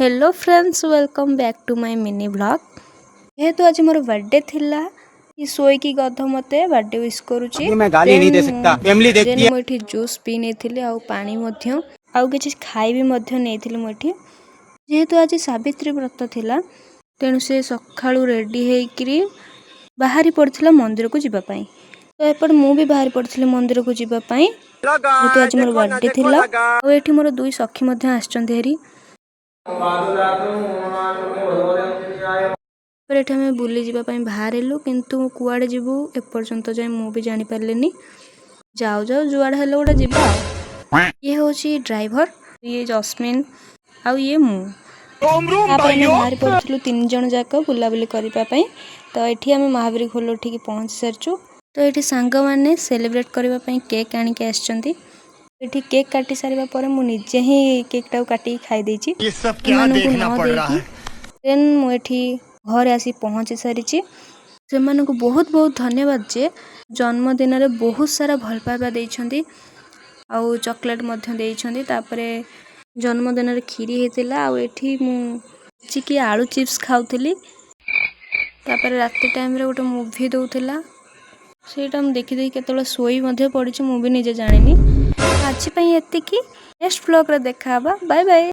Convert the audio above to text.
Hello friends, welcome back to my mini vlog. ଯେହେତୁ ଆଜି ମୋର ବର୍ଥଡେ ଥିଲା, କି ଶୋଇକି ଗଧ ମୋତେ ବର୍ଥଡେ ୱିଶ୍ କରୁଛି। अभी मैं गाली नहीं दे सकता, फैमिली देखती ଦେନ୍ है। ମୁଁ ଏଠି ଜୁସ୍ ପିଇ ନେଇଥିଲି ଆଉ ପାଣି ମଧ୍ୟ ଆଉ କିଛି ଖାଇବି ମଧ୍ୟ ନେଇଥିଲି ମୁଁ ଏଠି। ଯେହେତୁ ଆଜି ସାବିତ୍ରୀ ବ୍ରତ ଥିଲା, ତେଣୁ ସେ ସକାଳୁ ରେଡ଼ି ହେଇକିରି ବାହାରି ପଡ଼ିଥିଲା ମନ୍ଦିରକୁ ଯିବା ପାଇଁ। ତ ଏପଟେ ମୁଁ ବି ବାହାରି ପଡ଼ିଥିଲି ମନ୍ଦିରକୁ ଯିବା ପାଇଁ, ଯେହେତୁ ଆଜି ମୋର ବର୍ଥଡେ ଥିଲା। ଆଉ ଏଠି ମୋର ଦୁଇ ସଖୀ ମଧ୍ୟ ଆସିଛନ୍ତି ହେରି। ତାପରେ ଏଠି ଆମେ ବୁଲି ଯିବା ପାଇଁ ବାହାରିଲୁ, କିନ୍ତୁ କୁଆଡ଼େ ଯିବୁ ଏପର୍ଯ୍ୟନ୍ତ ଯାଏଁ ମୁଁ ବି ଜାଣିପାରିଲିନି। ଯାଉ ଯାଉ ଯୁଆଡ଼େ ହେଲେ ଗୋଟେ ଯିବା। ଆଉ ଇଏ ହେଉଛି ଡ୍ରାଇଭର, ଇଏ ଜସ୍ମିନ୍ ଆଉ ଇଏ ମୁଁ। ତାପରେ ଆମେ ବାହାରି ପଡ଼ିଥିଲୁ ତିନି ଜଣ ଯାକ ବୁଲାବୁଲି କରିବା ପାଇଁ। ତ ଏଠି ଆମେ ମହାବୀର ଖୋଲ ଠିକି ପହଞ୍ଚି ସାରିଛୁ। ତ ଏଠି ସାଙ୍ଗମାନେ ସେଲିବ୍ରେଟ୍ କରିବା ପାଇଁ କେକ୍ ଆଣିକି ଆସିଛନ୍ତି। ଏଠି କେକ୍ କାଟି ସାରିବା ପରେ ମୁଁ ନିଜେ ହିଁ କେକ୍ଟାକୁ କାଟିକି ଖାଇ ଦେଇଛି ये सब क्या ଏମାନଙ୍କୁ देखना ନ पड़ रहा ଦେଇକି। है? ଦେନ୍ ମୁଁ ଏଠି ଘରେ ଆସି ପହଞ୍ଚି ସାରିଛି। ସେମାନଙ୍କୁ ବହୁତ ବହୁତ ଧନ୍ୟବାଦ ଯେ ଜନ୍ମଦିନରେ ବହୁତ ସାରା ଭଲ ପାଇବା ଦେଇଛନ୍ତି ଆଉ ଚକୋଲେଟ୍ ମଧ୍ୟ ଦେଇଛନ୍ତି। ତାପରେ ଜନ୍ମଦିନରେ କ୍ଷୀରି ହେଇଥିଲା ଆଉ ଏଠି ମୁଁ ଚିକି ଆଳୁ ଚିପ୍ସ ଖାଉଥିଲି। ତାପରେ ରାତି ଟାଇମ୍ରେ ଗୋଟେ ମୁଭି ଦେଉଥିଲା, ସେଇଟା ମୁଁ ଦେଖି ଦେଖି କେତେବେଳେ ଶୋଇ ମଧ୍ୟ ପଡ଼ିଛି, ମୁଁ ବି ନିଜେ ଜାଣିନି। ଆଜି ପାଇଁ ଏତିକି। ନେକ୍ସଟ ବ୍ଲଗ୍ରେ ଦେଖା ହେବା। Bye bye.